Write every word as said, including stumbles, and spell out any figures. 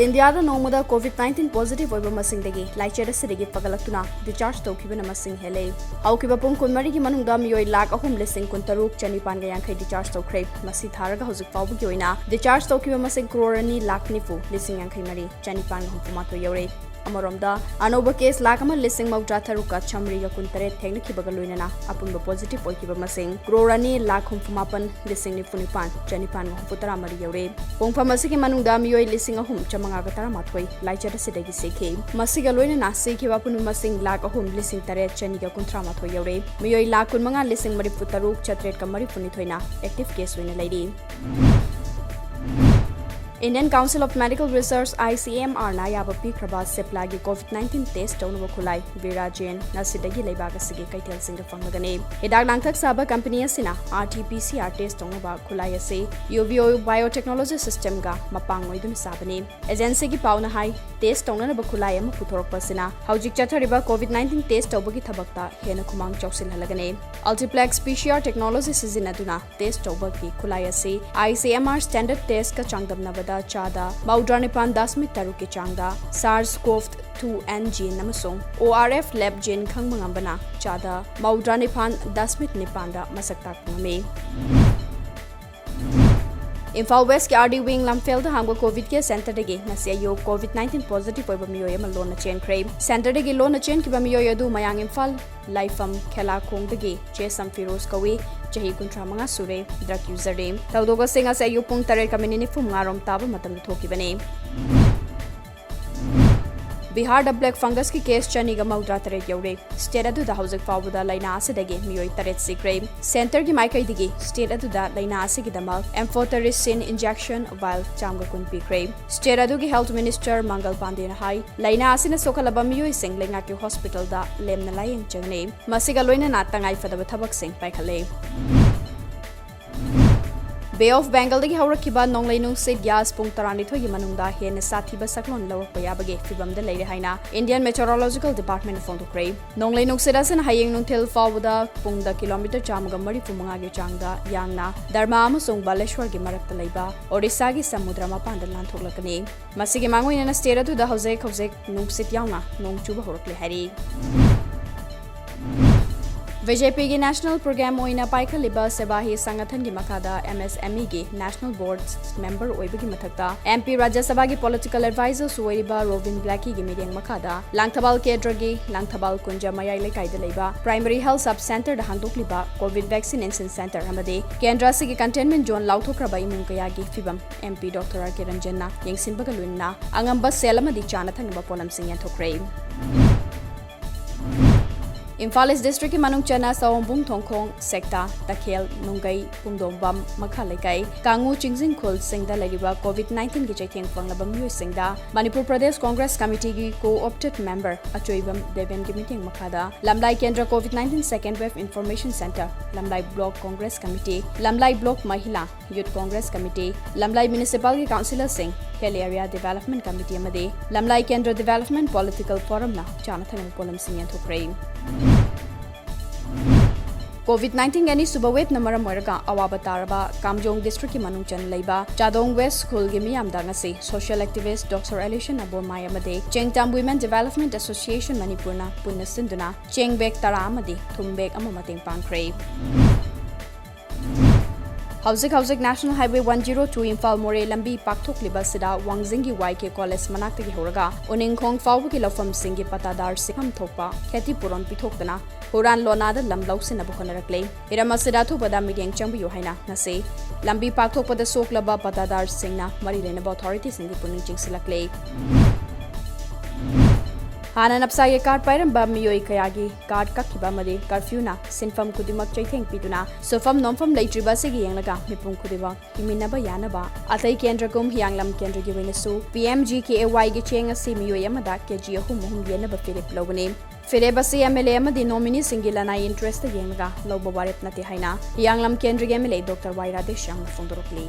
ꯏꯟꯗꯤꯌꯥꯗ ꯅꯣꯡꯃꯗ COVID nineteen positive ꯑꯣꯏꯕ ꯃꯁꯤꯡꯗꯒꯤ ꯂꯥꯏꯆꯠ ꯑꯁꯤꯗꯒꯤ ꯐꯒꯠꯂꯛꯇꯨꯅ discharge ꯇꯧꯈꯤꯕꯅ ꯃꯁꯤꯡ ꯍꯦꯜꯂꯦ꯫ ꯍꯧꯈꯤꯕ ꯄꯨꯡ ꯀꯨꯟꯃꯔꯤꯒꯤ ꯃꯅꯨꯡꯗ ꯃꯤꯑꯣꯏ ꯂꯥꯈ ꯑꯍꯨꯝ ꯂꯤꯁꯤꯡ ꯀꯨꯟꯇꯔꯨꯛ ꯆꯅꯤꯄꯥꯟꯒ ꯌꯥꯡꯈꯩ discharge ꯇꯧꯈ꯭ꯔꯦ꯫ ꯃꯁꯤ ꯊꯥꯔꯒ ꯍꯧꯖꯤꯛ ꯐꯥꯎꯕꯒꯤ ꯑꯣꯏꯅ discharge ꯇꯧꯈꯤꯕ ꯃꯁꯤꯡ ꯀ꯭ꯔꯣꯔ ꯑꯅꯤ ꯂꯥꯈ ꯅꯤꯐꯨ ꯂꯤꯁꯤꯡ ꯌꯥꯡꯈꯩ ꯃꯔꯤ ꯆꯅꯤꯄꯥꯟꯒ ꯍꯨꯝꯐꯨ ꯃꯥꯊꯣꯏ ꯌꯧꯔꯦ꯫ ꯑꯃꯔꯣꯝꯗ, ꯑꯅꯧꯕ case ꯂꯥꯈ ꯑꯃ ꯂꯤꯁꯤꯡ ꯃꯧꯗ꯭ꯔꯥ ꯇꯔꯨꯛꯀ ꯆꯥꯃꯔꯤꯒ ꯀꯨꯟꯇꯔꯦꯠ ꯊꯦꯡꯅꯈꯤꯕꯒ ꯂꯣꯏꯅꯅ ꯑꯄꯨꯟꯕ positive ꯑꯣꯏꯈꯤꯕ ꯃꯁꯤꯡ ꯀ꯭ꯔꯣꯔ ꯑꯅꯤ ꯂꯥꯈ ꯍꯨꯝꯐꯨ ꯃꯥꯄꯟ ꯂꯤꯁꯤꯡ ꯅꯤꯐꯨ ꯅꯤꯄꯥꯟ ꯆꯅꯤꯄꯥꯟꯒ ꯍꯨꯝꯐꯨ ꯇꯔꯥ ꯃꯔꯤ ꯌꯧꯔꯦ꯫ ꯄꯨꯡꯐꯝ ꯑꯁꯤꯒꯤ ꯃꯅꯨꯡꯗ ꯃꯤꯑꯣꯏ ꯂꯤꯁꯤꯡ ꯑꯍꯨꯝ ꯆꯥꯃꯉꯥꯒ ꯇꯔꯥꯃꯥꯊꯣꯏ ꯂꯥꯏꯆꯠ ꯑꯁꯤꯗꯒꯤ ꯁꯤꯈꯤ꯫ ꯃꯁꯤꯒ ꯂꯣꯏꯅꯅ ꯁꯤꯈꯤꯕ ꯑꯄꯨꯟꯕ ꯃꯁꯤꯡ ꯂꯥꯈ ꯑꯍꯨꯝ ꯂꯤꯁꯤꯡ ꯇꯔꯦꯠ ꯆꯅꯤꯒ ꯀꯨꯟꯊ꯭ꯔꯥ ꯃꯥꯊꯣꯏ ꯌꯧꯔꯦ꯫ ꯃꯤꯑꯣꯏ ꯂꯥꯈ ꯀꯨꯟꯃꯉꯥ ꯂꯤꯁꯤꯡ ꯃꯔꯤꯐꯨ ꯇꯔꯨꯛ ꯆꯥꯇ꯭ꯔꯦꯠꯀ ꯃꯔꯤꯐꯨ ꯅꯤꯊꯣꯏꯅ active case ꯑꯣꯏꯅ ꯂꯩꯔꯤ꯫ Indian Council of Medical Research, ICMR ꯅ ꯑꯌꯥꯕ ꯄꯤꯈ꯭ꯔꯕ ꯁꯤꯞꯂꯥꯒꯤ COVID nineteen test ꯇꯧꯅꯕ ꯈꯨꯠꯂꯥꯏ Viragen ꯉꯁꯤꯗꯒꯤ ꯂꯩꯕꯥꯛ ꯑꯁꯤꯒꯤ ꯀꯩꯊꯦꯜꯁꯤꯡꯗ ꯐꯪꯂꯒꯅꯤ꯫ ꯍꯤꯗꯥꯛ ꯂꯥꯡꯊꯛ ꯁꯥꯕ company ꯑꯁꯤꯅ RT-PCR test ꯇꯧꯅꯕ ꯈꯨꯠꯂꯥꯏ ꯑꯁꯤ UVO Biotechnology System ꯒ ꯃꯄꯥꯡ ꯑꯣꯏꯗꯨꯅ ꯁꯥꯕꯅꯤ꯫ Agency ꯒꯤ ꯄꯥꯎꯅ ꯍꯥꯏ, test ꯇꯧꯅꯅꯕ ꯈꯨꯠꯂꯥꯏ ꯑꯃ ꯄꯨꯊꯣꯔꯛꯄ ꯑꯁꯤꯅ ꯍꯧꯖꯤꯛ ꯆꯠꯊꯔꯤꯕ COVID nineteen test ꯇꯧꯕꯒꯤ ꯊꯕꯛꯇ ꯍꯦꯟꯅ ꯈꯨꯃꯥꯡ ꯆꯥꯎꯁꯤꯜꯍꯜꯂꯒꯅꯤ꯫ Ultiplex PCR technology ꯁꯤꯖꯤꯟꯅꯗꯨꯅ test ꯇꯧꯕꯒꯤ ꯈꯨꯠꯂꯥꯏ ꯑꯁꯤ ICMR standard test ꯀ ꯆꯥꯡꯗꯝꯅꯕꯗ ꯆꯥꯗ ꯃꯧꯗ꯭ꯔꯥ ꯅꯤꯄꯥꯟ ꯗꯁꯃꯤꯛ ꯇꯔꯨꯛꯀꯤ ꯆꯥꯡꯗ SARS-CoV two antigen ꯑꯃꯁꯨꯡ ORF lab gene ꯈꯪꯕ ꯉꯝꯕꯅ ꯆꯥꯗ ꯃꯧꯗ꯭ꯔꯥ ꯅꯤꯄꯥꯟ ꯗꯁꯃꯤꯛ ꯅꯤꯄꯥꯟꯗ ꯃꯁꯛ ꯇꯥꯛꯄ ꯉꯝꯃꯤ꯫ ꯏꯝꯐꯥꯜ West ꯀꯤ RD Wing ꯂꯝꯐꯦꯜꯗ ꯍꯥꯡꯕ COVID care center ꯗꯒꯤ ꯉꯁꯤ ꯑꯌꯨꯛ COVID nineteen positive ꯑꯣꯏꯕ ꯃꯤꯑꯣꯏ ꯑꯃ ꯂꯣꯟꯅ ꯆꯦꯟꯈ꯭ꯔꯦ꯫ Center ꯗꯒꯤ ꯂꯣꯟꯅ ꯆꯦꯟꯈꯤꯕ ꯃꯤꯑꯣꯏ ꯑꯗꯨ ꯃꯌꯥꯡ ꯏꯝꯐꯥꯜ ꯂꯥꯏꯐꯝ ꯈꯦꯂꯥꯈꯣꯡꯗꯒꯤ ꯆꯦꯁꯝ ꯐꯤꯔꯣꯖ ꯀꯧꯏ, ꯆꯍꯤ ꯀꯨꯟꯊ꯭ꯔꯥ ꯃꯉꯥ ꯁꯨꯔꯦ, drug user ꯅꯤ꯫ ꯊꯧꯗꯣꯛ ꯑꯁꯤ ꯉꯁꯤ ꯑꯌꯨꯛ ꯄꯨꯡ ꯇꯔꯦꯠꯀ minute ꯅꯤꯐꯨ ꯃꯉꯥ ꯔꯣꯝ ꯇꯥꯕ ꯃꯇꯝꯗ ꯊꯣꯛꯈꯤꯕꯅꯤ꯫ ꯕꯤꯍꯥꯔꯗ black fungus ꯀꯤ case ꯆꯅꯤꯒ ꯃꯧꯗ꯭ꯔꯥ ꯇꯔꯦꯠ ꯌꯧꯔꯦ꯫ State ꯑꯗꯨꯗ ꯍꯧꯖꯤꯛ ꯐꯥꯎꯕꯗ ꯂꯥꯏꯅꯥ ꯑꯁꯤꯗꯒꯤ ꯃꯤꯑꯣꯏ ꯇꯔꯦꯠ ꯁꯤꯈ꯭ꯔꯦ꯫ Center ꯒꯤ ꯃꯥꯏꯀꯩꯗꯒꯤ state ꯑꯗꯨꯗ ꯂꯥꯏꯅꯥ ꯑꯁꯤꯒꯤꯗꯃꯛ amphotericin injection vial ꯆꯥꯝꯃꯒ ꯀꯨꯟ ꯄꯤꯈ꯭ꯔꯦ꯫ State ꯑꯗꯨꯒꯤ Health Minister ꯃꯪꯒꯜ ꯄꯥꯟꯗꯦꯅ ꯍꯥꯏ, ꯂꯥꯏꯅꯥ ꯑꯁꯤꯅ ꯁꯣꯛꯍꯜꯂꯕ ꯃꯤꯑꯣꯏꯁꯤꯡ ꯂꯩꯉꯥꯛꯀꯤ hospital ꯗ ꯂꯦꯝꯅ ꯂꯥꯌꯦꯡ ꯆꯪꯒꯅꯤ꯫ ꯃꯁꯤꯒ ꯂꯣꯏꯅꯅ ꯇꯉꯥꯏ ꯐꯗꯕ ꯊꯕꯛꯁꯤꯡ ꯄꯥꯏꯈꯠꯂꯦ꯫ Bay of Bengalꯗꯒꯤ ꯍꯧꯔꯛꯈꯤꯕ ꯅꯣꯡꯂꯩ ꯅꯨꯡꯁꯤꯠ ꯒ꯭ꯌꯥꯁ ꯄꯨꯡ ꯇꯔꯥꯅꯤꯊꯣꯏꯒꯤ ꯃꯅꯨꯡꯗ ꯍꯦꯟꯅ ꯁꯥꯊꯤꯕ ꯁꯛꯂꯣꯟ ꯂꯧꯔꯛꯄ ꯌꯥꯕꯒꯤ ꯐꯤꯕꯝꯗ ꯂꯩꯔꯦ ꯍꯥꯏꯅ Indian Meteorological Department ꯐꯣꯡꯗꯣꯛꯈ꯭ꯔꯦ꯫ ꯅꯣꯡꯂꯩ ꯅꯨꯡꯁꯤꯠ ꯑꯁꯤꯅ ꯍꯌꯦꯡ ꯅꯨꯡꯊꯤꯜ ꯐꯥꯎꯕꯗ ꯄꯨꯡꯗ ꯀꯤꯂꯣꯃꯤꯇꯔ ꯆꯥꯝꯃꯒ ꯃꯔꯤꯐꯨ ꯃꯉꯥꯒꯤ ꯆꯥꯡꯗ ꯌꯥꯡꯅ ꯙꯔꯃ ꯑꯃꯁꯨꯡ ꯕꯥꯂꯦꯁ꯭ꯋꯔꯒꯤ ꯃꯔꯛꯇ ꯂꯩꯕ ꯑꯣꯔꯤꯁꯥꯒꯤ ꯁꯃꯨꯗ꯭ꯔ ꯃꯄꯥꯟꯗ ꯂꯥꯟꯊꯣꯛꯂꯛꯀꯅꯤ꯫ ꯃꯁꯤꯒꯤ ꯃꯥꯡꯑꯣꯏꯅꯅ state ꯑꯗꯨꯗ ꯍꯧꯖꯤꯛ ꯍꯧꯖꯤꯛ ꯅꯨꯡꯁꯤꯠ ꯌꯥꯎꯅ ꯅꯣꯡ ꯆꯨꯕ ꯍꯧꯔꯛꯂꯦ ꯍꯥꯏꯔꯤ꯫ BJPꯒꯤ national program ꯑꯣꯏꯅ ꯄꯥꯏꯈꯠꯂꯤꯕ ꯁꯦꯕꯥꯍꯤ ꯁꯪꯒꯊꯟꯒꯤ ꯃꯈꯥꯗ MSMEꯒꯤ national board member ꯑꯣꯏꯕꯒꯤ ꯃꯊꯛꯇ MP ꯔꯥꯖ꯭ꯌ ꯁꯚꯥꯒꯤ political advisorꯁꯨ ꯑꯣꯏꯔꯤꯕ ꯔꯣꯕꯤꯟ ꯕ꯭ꯂꯦꯀꯤꯒꯤ ꯃꯤꯠꯌꯦꯡ ꯃꯈꯥꯗ ꯂꯥꯡꯊꯕꯥꯜ ꯀꯦꯟꯗ꯭ꯔꯒꯤ ꯂꯥꯡꯊꯕꯥꯜ ꯀꯨꯟꯖ ꯃꯌꯥꯏ ꯂꯩꯀꯥꯏꯗ ꯂꯩꯕ primary health sub centreꯗ ꯍꯥꯡꯗꯣꯛꯂꯤꯕ COVID vaccination centre ꯑꯃꯗꯤ ꯀꯦꯟꯗ꯭ꯔ ꯑꯁꯤꯒꯤ containment zone ꯂꯥꯎꯊꯣꯛꯈ꯭ꯔꯕ ꯏꯃꯨꯡ ꯀꯌꯥꯒꯤ ꯐꯤꯕꯝ MP Doctor R K ꯔꯟꯖꯟꯅ ꯌꯦꯡꯁꯤꯟꯕꯒ ꯂꯣꯏꯅꯅ ꯑꯉꯝꯕ ꯁꯦꯜ ꯑꯃꯗꯤ ꯆꯥꯅ ꯊꯛꯅꯕ ꯄꯣꯠꯂꯝꯁꯤꯡ ꯌꯦꯟꯊꯣꯛꯈ꯭ꯔꯦ꯫ ꯏꯝꯐꯥꯜ East districtꯀꯤ ꯃꯅꯨꯡ ꯆꯟꯅ ꯁꯑꯣꯝꯕꯨꯡ, ꯊꯣꯡꯈꯣꯡ, ꯁꯦꯛꯇꯥ, ꯇꯈꯦꯜ, ꯅꯨꯡꯒꯩ, ꯄꯨꯡꯗꯣꯡꯕꯝ, ꯃꯈꯥ ꯂꯩꯀꯥꯏ, ꯀꯥꯡꯉꯨ, ꯆꯤꯡꯖꯤꯡꯈꯨꯜꯁꯤꯡꯗ ꯂꯩꯔꯤꯕ COVID nineteenꯒꯤ ꯆꯩꯊꯦꯡ ꯐꯪꯂꯕ ꯃꯤꯑꯣꯏꯁꯤꯡꯗ ꯃꯅꯤꯄꯨꯔ ꯄ꯭ꯔꯗꯦꯁ ꯀꯣꯡꯒ꯭ꯔꯦꯁ ꯀꯃꯤꯇꯤꯒꯤ co-opted member ꯑꯆꯣꯏꯕꯝ ꯗꯦꯕꯦꯟꯒꯤ ꯃꯤꯠꯌꯦꯡ ꯃꯈꯥꯗ ꯂꯝꯂꯥꯏ ꯀꯦꯟꯗ꯭ꯔ COVID nineteen second wave information centre, ꯂꯝꯂꯥꯏ block congress committee, ꯂꯝꯂꯥꯏ block ꯃꯍꯤꯂꯥ youth congress committee, ꯂꯝꯂꯥꯏ municipalꯒꯤ councillorꯁꯤꯡ, Hill Area Development Committee ꯑꯃꯗꯤ ꯂꯝꯂꯥꯏ ꯀꯦꯟꯗ꯭ꯔ development political forumꯅ ꯆꯥꯅ ꯊꯛꯅꯕ ꯄꯣꯠꯂꯝꯁꯤꯡ ꯌꯦꯟꯊꯣꯛꯈ꯭ꯔꯦ꯫ COVID nineteenꯒꯤ ꯑꯅꯤꯁꯨꯕ waveꯅ ꯃꯔꯝ ꯑꯣꯏꯔꯒ ꯑꯋꯥꯕ ꯇꯥꯔꯕ ꯀꯥꯝꯖꯣꯡ districtꯀꯤ ꯃꯅꯨꯡ ꯆꯟꯅ ꯂꯩꯕ ꯆꯥꯗꯣꯡ West ꯈꯨꯜꯒꯤ ꯃꯤꯌꯥꯝꯗ ꯉꯁꯤ social activist Doctor Alishan Abomai ꯑꯃꯗꯤ ꯆꯦꯡꯇꯥꯝ Women Development Association ꯃꯅꯤꯄꯨꯔꯅ ꯄꯨꯟꯅ ꯁꯤꯟꯗꯨꯅ ꯆꯦꯡ bag ꯇꯔꯥ ꯑꯃꯗꯤ ꯊꯨꯝ bag ꯑꯃ ꯃꯇꯦꯡ ꯄꯥꯡꯈ꯭ꯔꯦ꯫ ꯍꯧꯖꯤꯛ ꯍꯧꯖꯤꯛ National Highway one zero two Imphal ꯃꯣꯔꯦ ꯂꯝꯕꯤ ꯄꯥꯛꯊꯣꯛꯂꯤꯕ ꯑꯁꯤꯗ ꯋꯥꯡꯖꯤꯡꯒꯤ Y K College ꯃꯅꯥꯛꯇꯒꯤ ꯍꯧꯔꯒ ꯎꯅꯤꯡꯈꯣꯡ ꯐꯥꯎꯕꯒꯤ ꯂꯧꯐꯝꯁꯤꯡꯒꯤ ꯄꯇꯥꯗꯥꯔꯁꯤꯡ ꯐꯝ ꯊꯣꯛꯄ ꯈꯦꯇꯤ ꯄꯨꯔꯣꯟ ꯄꯤꯊꯣꯛꯇꯨꯅ ꯍꯨꯔꯥꯟ ꯂꯣꯟꯅꯥꯗ ꯂꯝ ꯂꯧꯁꯤꯟꯅꯕ ꯍꯣꯠꯅꯔꯛꯂꯦ꯫ ꯍꯤꯔꯝ ꯑꯁꯤꯗ ꯑꯊꯨꯕꯗ ꯃꯤꯠꯌꯦꯡ ꯆꯪꯕꯤꯌꯨ ꯍꯥꯏꯅ ꯉꯁꯤ ꯂꯝꯕꯤ ꯄꯥꯛꯊꯣꯛꯄꯗ ꯁꯣꯛꯂꯕ ꯄꯇꯥꯗꯥꯔꯁꯤꯡꯅ ꯃꯔꯤ ꯂꯩꯅꯕ authorityꯁꯤꯡꯒꯤ ꯄꯨꯛꯅꯤꯡ ꯆꯤꯡꯁꯤꯜꯂꯛꯂꯦ꯫ ꯍꯥꯟꯅ ꯅꯞꯁꯥꯒꯤ ꯀꯥꯔꯗ ꯄꯥꯏꯔꯝꯕ ꯃꯤꯑꯣꯏ ꯀꯌꯥꯒꯤ ꯀꯥꯔꯗ ꯀꯛꯈꯤꯕ ꯑꯃꯗꯤ ꯀꯔꯐ꯭ꯌꯨꯅ ꯁꯤꯟꯐꯝ ꯈꯨꯗꯤꯡꯃꯛ ꯆꯩꯊꯦꯡ ꯄꯤꯗꯨꯅ ꯁꯨꯐꯝ ꯅꯣꯝꯐꯝ ꯂꯩꯇ꯭ꯔꯤꯕ ꯑꯁꯤꯒꯤ ꯌꯦꯡꯂꯒ ꯃꯤꯄꯨꯝ ꯈꯨꯗꯤꯡꯃꯛ ꯍꯤꯡꯃꯤꯟꯅꯕ ꯌꯥꯅꯕ ꯑꯇꯩ ꯀꯦꯟꯗ꯭ꯔꯒꯨꯝ ꯍꯤꯌꯥꯡꯂꯝ ꯀꯦꯟꯗ꯭ꯔꯒꯤ ꯑꯣꯏꯅꯁꯨ P M G K A Y ꯒꯤ ꯆꯦꯡ ꯑꯁꯤ ꯃꯤꯑꯣꯏ ꯑꯃꯗ ꯀꯦ ꯖꯤ ꯑꯍꯨꯝ ꯑꯍꯨꯝ ꯌꯦꯟꯅꯕ ꯐꯤꯔꯦꯞ ꯂꯧꯒꯅꯤ꯫ ꯐꯤꯔꯦꯞ ꯑꯁꯤ M L A ꯑꯃꯗꯤ ꯅꯣꯃꯤꯅꯤꯁꯤꯡꯒꯤ ꯂꯅꯥꯏ ꯏꯟꯇꯔꯦꯁꯇ ꯌꯦꯡꯂꯒ ꯂꯧꯕ ꯋꯥꯔꯦꯞ ꯅꯠꯇꯦ ꯍꯥꯏꯅ ꯍꯤꯌꯥꯡꯂꯝ ꯀꯦꯟꯗ꯭ꯔꯒꯤ M L A Doctor Y ꯔꯥꯙꯦꯁ꯭ꯌꯥꯝꯅ ꯐꯣꯡꯗꯣꯔꯛꯂꯤ꯫